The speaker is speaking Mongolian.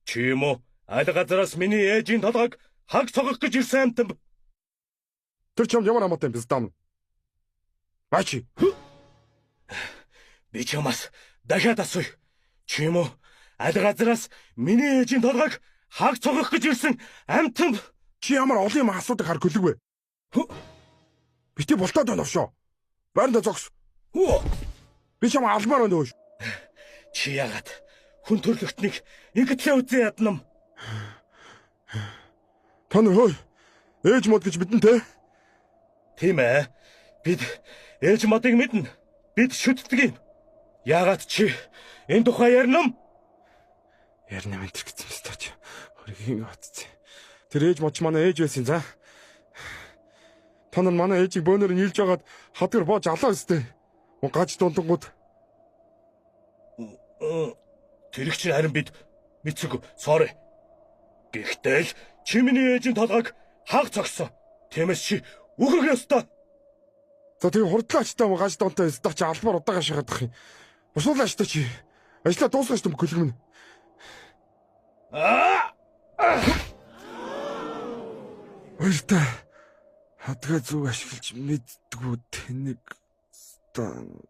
Чи юм уу? Аль газараас миний ээжийн толгойг хаг цогох гэж ирсэн амтан. Тэр чамд ямар хамаатай юм бэ, Стам? Ачи. Би чамаас дахиад асууя. Чи юм уу? Аль газараас миний ээжийн толгойг хаг цогох гэж ирсэн амтан. Чи ямар олон юм асуудаг хар көлөг вэ? Бити болтоод байна овшоо. Байранда зогс. Би чам алмаар байна өөш. Чи яагаад хүн төрлөختнийг ингэтлээ үзэн яднам? Та нар хөөе. Ээж мод гэж мэдэн те. Тийм ээ. Бид ээж модыг мэднэ. Бид шүтдэг юм. Яагаад чи энэ тухай ярина юм? Ярина мэн тэр гэсэн мэт тач. Хөргийн утцсан. Тэр ээж мод ч манай ээж байсан за. Та нар манай ээжийг бөөнөр нийлж байгаад хадгар боож алаа өстэй. Гаж дундангууд. Тэр их чинь харин бид мэдсэгүй. Sorry. Гэхдээ л чи миний ээжийн толгойг хаг цогсон. Тиймээс чи үхэх ёстой. За тэгээ хурдлаач та гаж донтой өстэй чи албаар удаага шахах юм. Бусуулаач та чи. Ажлаа дуусгаач та көлөг минь. Аа! Баяртай. Хадгаа зүг ашиглаж мэддгүү тэнэг стан.